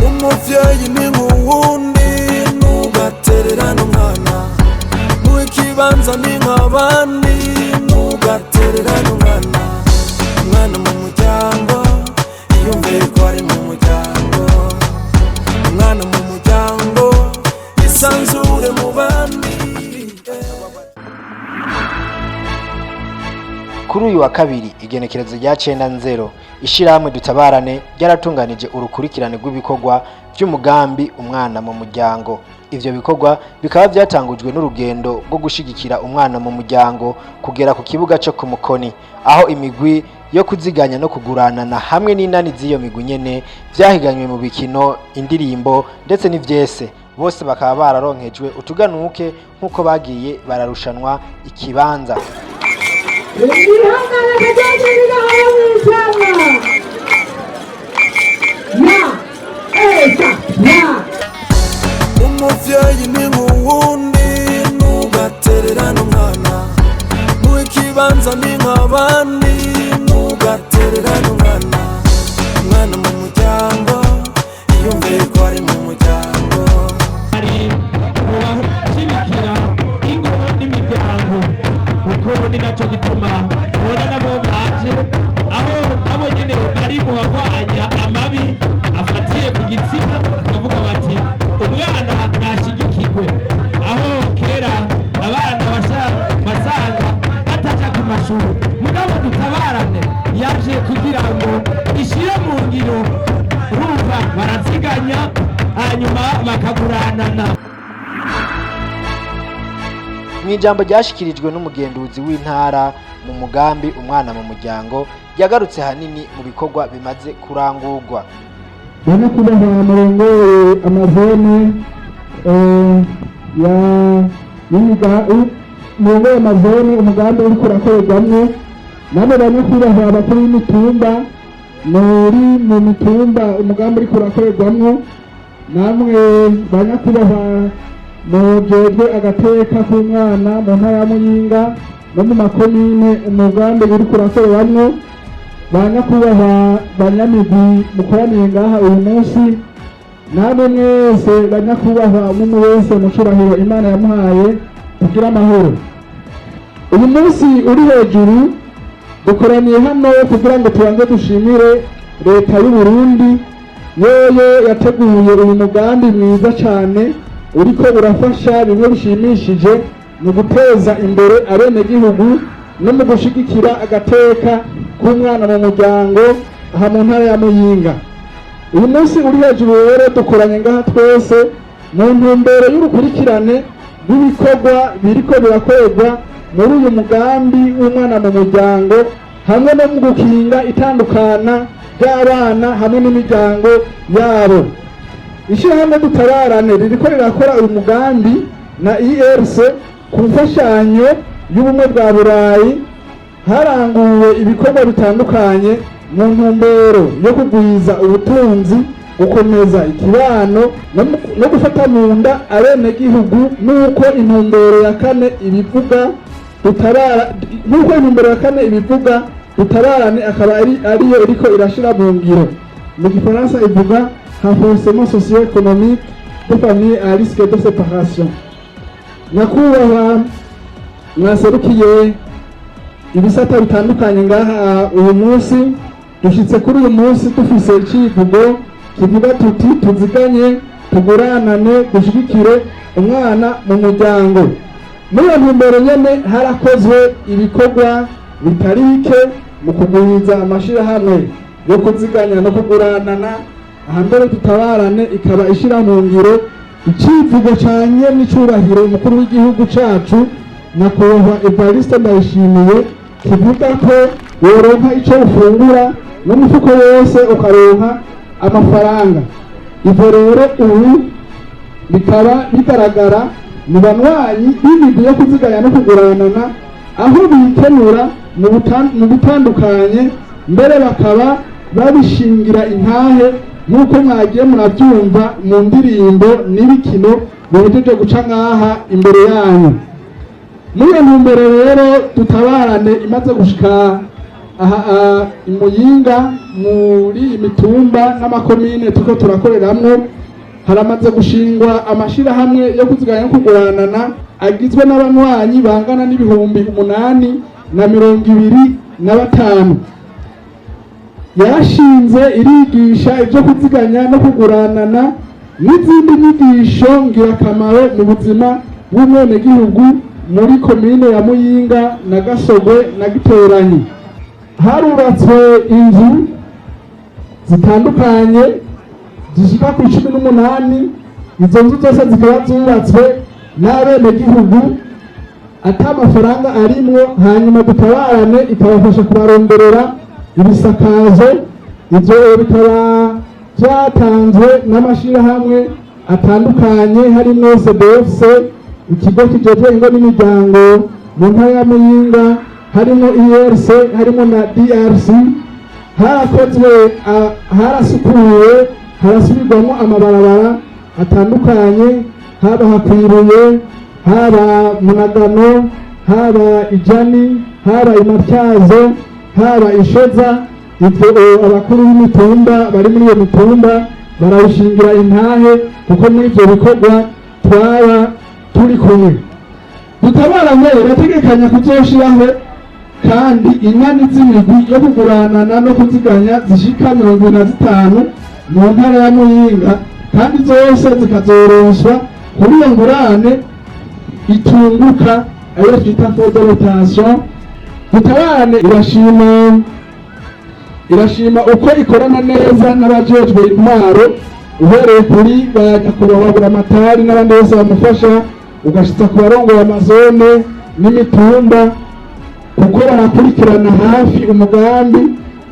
Umuvyeyi ni nk'uwundi, ntugatererane umwana. Mu ikibanza ni nk'abandi, ntugatererane umwana. Umwana mu muryango yiyumviye ko ari mu muryango. Umwana mu muryango isanzure mu bandi. Kuri uyu wa kabiri, igenekerezo rya 90, ishirahamwe Dutabarane ryaratunganije urukurikirane rw'ibikorwa by'umugambi Umwana mu Muryango. Ivyo bikorwa bikaba byatangujwe n'urugendo rwo gushigikira umwana mu muryango kugera ku kibuga cyo ku Mukoni, aho imigwi yo kuziganya no kuguranana hamwe n'inani z'iyo migwi nyene vyahiganywe mu bikino, indirimbo ndetse n'ivyese. Bose bakaba bararonkejwe utuganuke nk'uko bagiye bararushanwa ikibanza. Ihangane kajaje bigahora mw'ishyamba ya esa ya. Umuvyeyi ni nk'uwundi, ntugatererane umwana. Mu ikibanza ni nk'abandi, ntugatererane umwana. Umwana mu muryango yiyumviye ko ari mu muryango. Ari mu bashyigikira ingo n'imiryango, kuko ni nacyo gituma ubona nabo baje, aho nabo nyine bari mu barwanya amabi afatiye ku gitsina, bakavuga bati umwana ntashyigikirwe. Aho kera abana basanga bataja ku mashuri, mugabo Dutabarane yaje kugira ngo ishyire mu ngiro. Urumva baraziganya, hanyuma bakaguranana. Mu ijambo ryashikirijwe n'umugenduzi w'intara mu mugambi Umwana mu Muryango, yagarutse hanini mu bikorwa bimaze kurangurwa. Banyakubahwa murongoye amazone ya murongoye amazone umugambi uriko urakorerwamwo, namwe banyakubahwa abakuru b'imitumba muri mu mitumba umugambi uriko urakorerwamwo, namwe banyakubahwa mujejwe agateka k'umwana mu ntara ya Muyinga no mu makomine umugambi uriko urakorerwamwo, banyakubahwa banyamigwi mukoraniye ngaha uyu munsi, namwe mwese banyakubahwa, umwe wese mu cubahiro Imana yamuhaye, kugira amahoro. Uyu munsi uri hejuru dukoraniye hano kugira ngo tubanze dushimire Leta y'u Burundi, yoyo yateguye uyu mugambi mwiza cyane uriko urafasha bimwe bishimishije mu guteza imbere abenegihugu no mu gushigikira agateka k'umwana mu muryango aha mu ntara ya Muyinga. Uyu munsi uri hejuru rero dukoranye ngaha twese mu ntumbero y'urukurikirane rw'ibikorwa biriko birakorerwa muri uyu mugambi w'Umwana mu Muryango, hamwe no mu gukinga itandukana ry'abana hamwe n'imiryango yabo. Ishyirahamwe Dutabarane ririko rirakora uyu mugambi na IRC ku mfashanyo y'Ubumwe bwa Burayi. Haranguwe ibikorwa bitandukanye mu ntumbero yo kugwiza ubutunzi, gukomeza ikibano no gufata mu nda abenegihugu, n'uko intumbero ya kane ibivuga. Dutabara nk'uko intumbero ya kane ibivuga, Dutabarane akaba ariyo iriko irashira mu ngiro. Mu gifaransa ivuga renforcement socio-économique de famille à risque de séparation. Nyakubahwa mwaserukiye ibisata bitandukanye ngaha uyu munsi, dushyitse kuri uyu munsi dufise icivugo kivuga tuti: "Tuziganye, tuguranane, dushyigikire umwana mu muryango." Muri iyo ntumbero nyene harakozwe ibikorwa bitari bike mu kugwiza amashirahamwe yo kuziganya no kuguranana. Ahambere Dutabarane ikaba ishira mu ngiro icivugo canye n'icubahiro umukuru w'igihugu cacu, Nyakubahwa Evariste Ndayishimiye, kivuga ko woronka ico ufungura n'umufuko wose ukaronka amafaranga. Ivyo rero ubu bikaba bigaragara mu banywanyi b'imigwi yo kuziganya no kuguranana, aho bikenura mu bitandukanye, mbere bakaba babishingira intahe nk'uko mwagiye murabyumva mu ndirimbo n'ibikino bihejeje guca ngaha imbere yanyu. Muri iyo ntumbero rero, Dutabarane imaze gushika aha i Muyinga, muri iyi mitumba n'amakomine turiko turakoreramwo, haramaze gushingwa amashirahamwe yo kuziganya no kuguranana agizwe n'abanywanyi bangana n'8025. Yarashinze irigisha ibyo kuziganya no kuguranana n'izindi nyigisho ngirakamaro mu buzima bw'umwenegihugu muri komine ya Muyinga na Gasogwe na Giteranyi. Harubatswe inzu zitandukanye zishika ku 18. Izo nzu zose zikaba zubatswe n'abenegihugu ata amafaranga arimwo, hanyuma Dutabarane ikabafasha kubaronderera ibisakazo. Ivyo bikaba vyatanzwe n'amashirahamwe atandukanye, harimwo CDFC, ikigo kijejwe ingo n'imiryango mu ntara ya Muyinga, harimo IRC, harimo na DRC. Harakozwe, harasukuwe, harasubirwamo amabarabara atandukanye, haba hakwiriye, haba Munagano, haba Ijani, haba Imatyazo, haba Ishoza. Ivyo abakuru b'imitumba bari muri iyo mitumba barabishingira intahe, kuko muri ivyo bikorwa twaba turi kumwe. Dutabarane irategekanya kuzoshiraho kandi inani z'imigwi yo kuguranana no kuziganya zishika 75 mu ntara ya Muyinga, kandi zose zikazoronswa kuri iyo ngurane itunguka, ayo twita fonds de rotation. Dutabarane irashima uko ikorana neza n'abajejwe intwaro, uhereye kuri ba nyakubahwa Buramatari n'abandi bose bamufasha, ugashitsa ku barongoye amazone n'imitumba, kuko barakurikirana hafi umugambi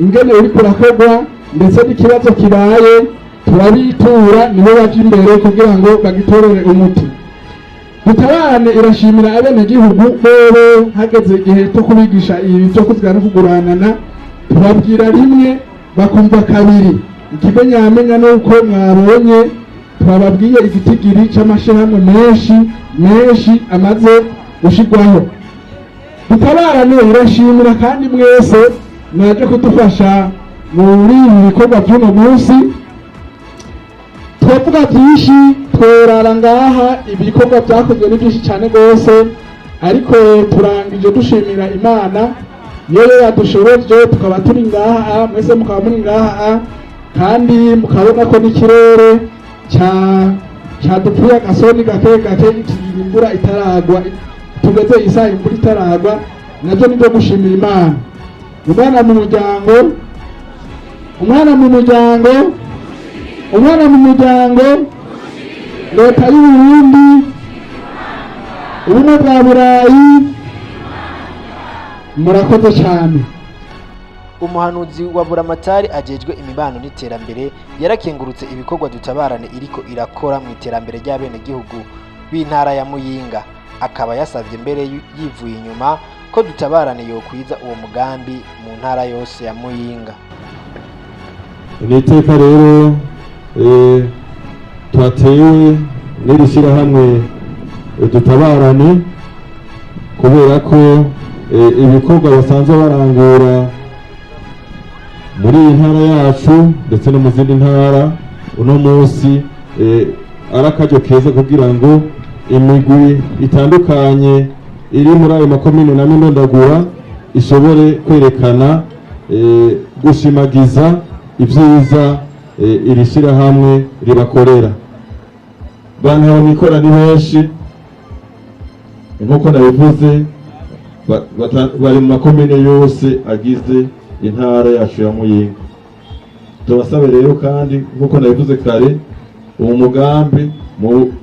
ingene uriko urakorwa, ndetse n'ikibazo kibaye turabitura, nibo baja imbere kugira ngo bagitorere umuti. Dutabarane irashimira abenegihugu bobo hageze igihe cyo kubigisha ibi byo kuzigama no kuguranana, tubabwira rimwe bakumva kabiri. Ikimenyamenya ni uko mwabonye twababwiye igitigiri c'amashirahamwe menshi menshi amaze gushirwaho. Dutabarane irashimira kandi mwese mwaje kudufasha muri ibi bikorwa by'uno munsi. Twavuga byinshi, tworara ngaha, ibikorwa byakozwe ni byinshi cyane rwose, ariko turangije dushimira Imana iyo yadushoboje tukaba turi ngaha, mwese mukaba muri ngaha, kandi mukabona ko n'ikirere cya cadupfuye agasoni gake gake, imvura itaragwa, tugeze isaha imvura itaragwa, nabyo nibyo gushimira Imana. Umwana mu muryango, umwana mu muryango, umwana mu muryango. Leta y'Uburundi, Ubumwe bwa Burayi, murakoze cyane. Umuhanuzi wa Buramatari ajejwe imibano n'iterambere yarakengurutse ibikorwa Dutabarane iriko irakora mu iterambere ry'abenegihugu b'intara ya Muyinga, akaba yasavye mbere yivuye inyuma ko Dutabarane yokwiza uwo mugambi mu ntara yose ya Muyinga. Ni iteka rero twatewe n'iri shyirahamwe Dutabarane, kubera ko ibikorwa basanzwe barangura muri iyi ntara yacu ndetse no mu zindi ntara, uno munsi ari akaryo keza kugira ngo imigwi itandukanye iri muri ayo makomine na ndondagura ishobore kwerekana, gushimagiza ibyiza iri shyirahamwe ribakorera. Bantu mikora ni benshi, nk'uko nabivuze, bari mu makomine yose agize intara yacu ya Muyinga. Tubasabe rero kandi, nk'uko nabivuze kare, uwo mugambi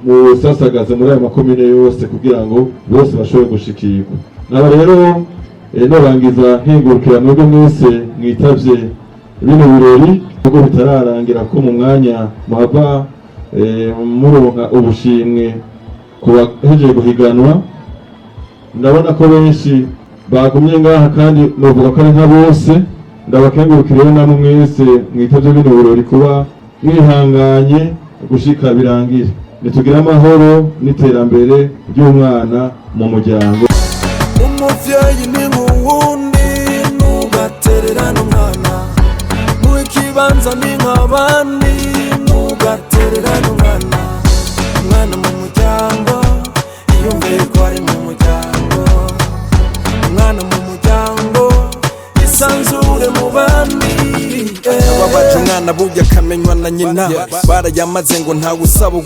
musasagaze muri ayo makomine yose kugira ngo bose bashobore gushikirwa. Naba rero norangiza nkengurukira mwebwe mwese mwitavye bino birori, nubwo bitararangira ko mu mwanya muhava muronka ubushimwe ku bahejeje guhiganwa. Ndabona ko benshi bagumye ngaha, kandi novuga ko ari nka bose. Ndabakengurukira rero namwe mwese mwitavye bino birori kuba mwihanganye gushika birangire. Nitugire amahoro n'iterambere ry'umwana mu muryango. Umuvyeyi ni nk'uwundi, ntugatererane umwana. Mu ikibanza ni nk'abandi, ntugatererane umwana. Umwana mu muryango yiyumviye ko ari mu muryango. Umwana mu muryango isanzure mu bandi. Babaje umwana burya akamenywa na nyina, barayamaze ngo ntawe usaba.